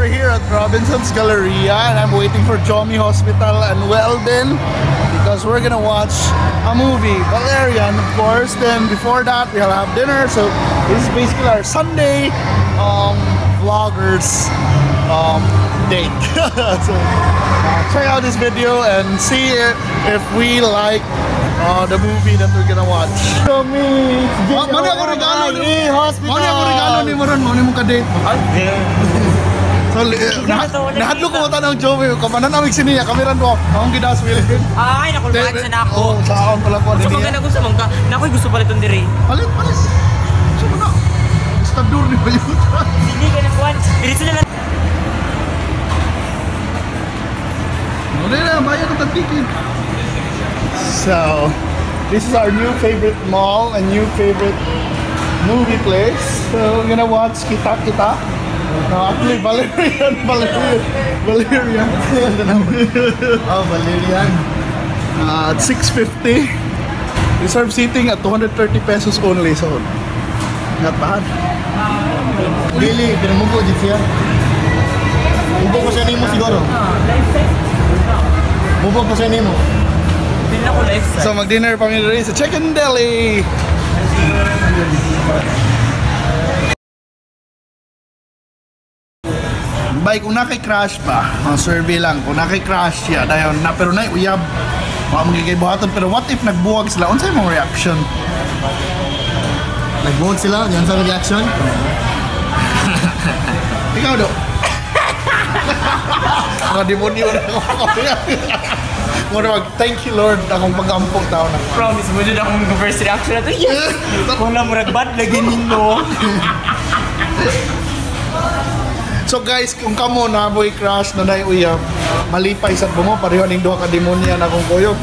We're here at Robinson's Galleria and I'm waiting for Jomi Hospital and Weldon because we're gonna watch a movie, Valerian, of course. Then before that, we'll have dinner. So this is basically our Sunday vloggers date. So check out this video and see if we like the movie that we're gonna watch. Jomi! Mani ako regalo ni Hospital! Mani ako regalo ni Maron, mani mong ka-date. So, nahadlok ko mata ng Joey. Kamanan ang siniya, kameran ko. Akong gidas Wilkin. Ay, nakulmaan sa nako. Oh, saon pala ko. Sa mga nagong sa mangka, nako'y gusto pala itong diri. Palit, palit. Sa mo na. Estador ni Bayuta. Hindi ka na kuwan. Diretso na lang. Wala na, bayad ang tagtikin. So, this is our new favorite mall and new favorite movie place. So, we're gonna watch Kita Kita. No, actually, Valerian, Valerian, Valerian. Oh, Valerian. At 6:50. Reserve seating at 230 pesos only. So, not bad. Dili, pero mubo dito siya. Mubo ko siya nimo siguro. Mubo ko siya nimo. Pili na ko life size. So, mag-dinner pa kami diri sa Chicken Deli. Bay, kung nakay crush pa, ang survey lang, kung nakay crush siya, dayon na, pero nay uyab, wa magigay buhaton, pero what if nagbuwag sila? Unsay mong reaction? Nagbuwag sila, yan sa reaction. Ikaw do. Mga demonyo na ako. Muna mag, thank you Lord, akong pag-ampog tao na. Promise mo dyan akong first reaction na to. Yes! Wala mo bad lagi ninyo. So guys, kung kamo na boy crush na nay uyab, malipay sa mo, pareho ning duha ka demonya na akong kuyog.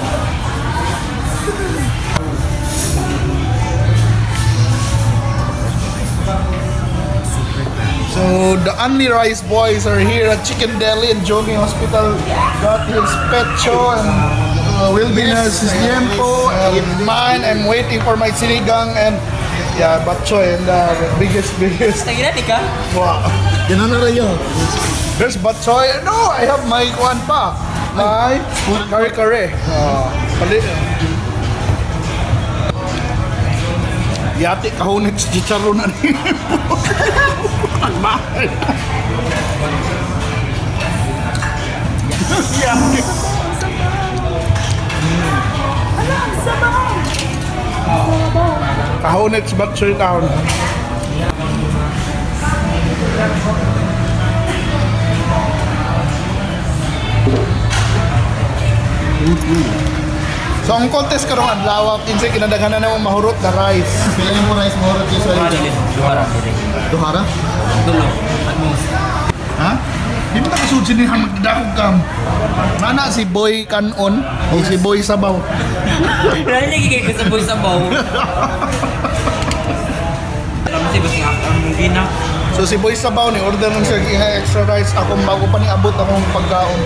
So the Only Rice Boys are here at Chicken Deli and Jomi Hospital. Got his pecho and Wilbin has his liempo and mine. I'm waiting for my sinigang and yeah, batchoy and the biggest. Tagina, di ka? Wow. Ganun na rin yun. There's batchoy. No, I have my kuan pa. My kare-kare. Yati kahunit sa chicharon na ni. Ang mahal. Yati. Kahunit sa batchoy town. So ang contest karong adlaw kinsay kinadaghanan namong mahurot na rice. Pila yung mo rice mahurot usually? Duhara. Duhara? Dulo. At most. Ha? Di mo nakasud sinihan magdakog kam. Nana si Boy Kanon o si Boy Sabaw. Wala nagigay ko sa Boy Sabaw. Alam mo si Boy after movie na. So si Boy Sabaw ni order nun siya extra rice akong bago pa ni abot akong pagkaon.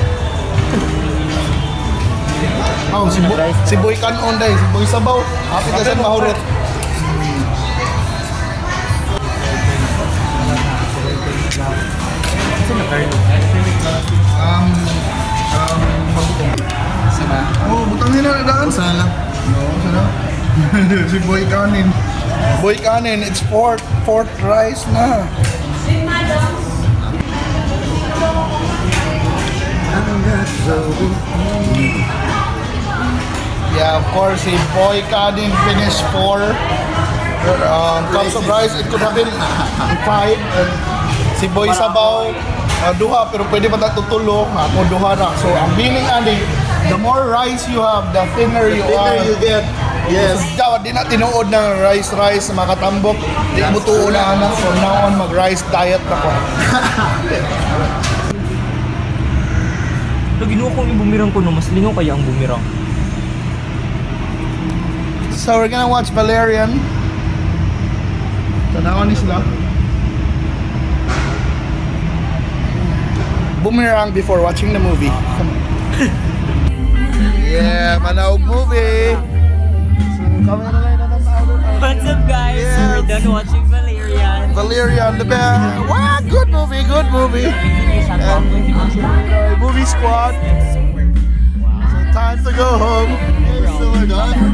Oh, si Boy Kanon day, si Boy Sabaw. Happy ka siya mahurot. Oh, butangin na daan. Usahan lang. No, sana. Si Boy Kanin. Boy Kanin, it's fourth rice na. Yeah, of course, si Boy Kanin finished 4 cups of rice. It could have been 5. And si Boy Sabaw, duha, pero pwede pa tutulo. Ako duha na. So, ang meaning, ani, the more rice you have, the thinner you The thinner are. you get. Yes. So, dapat di na tinuod ng rice, makatambok. Di mo tuo na anak. From now on, mag-rice diet na ko. So, ginuha kong yung bumirang ko, no? Mas lingaw kaya ang bumirang. So, we're gonna watch Valerian. Tanawan ni sila. Boomerang before watching the movie. Yeah, Manaog movie. So, kami na lang na tao doon. What's up, guys? Yes. We're done watching Valerian. Valerian, the best. Wow, good movie, good movie. And movie squad. So time to go home. So we're done.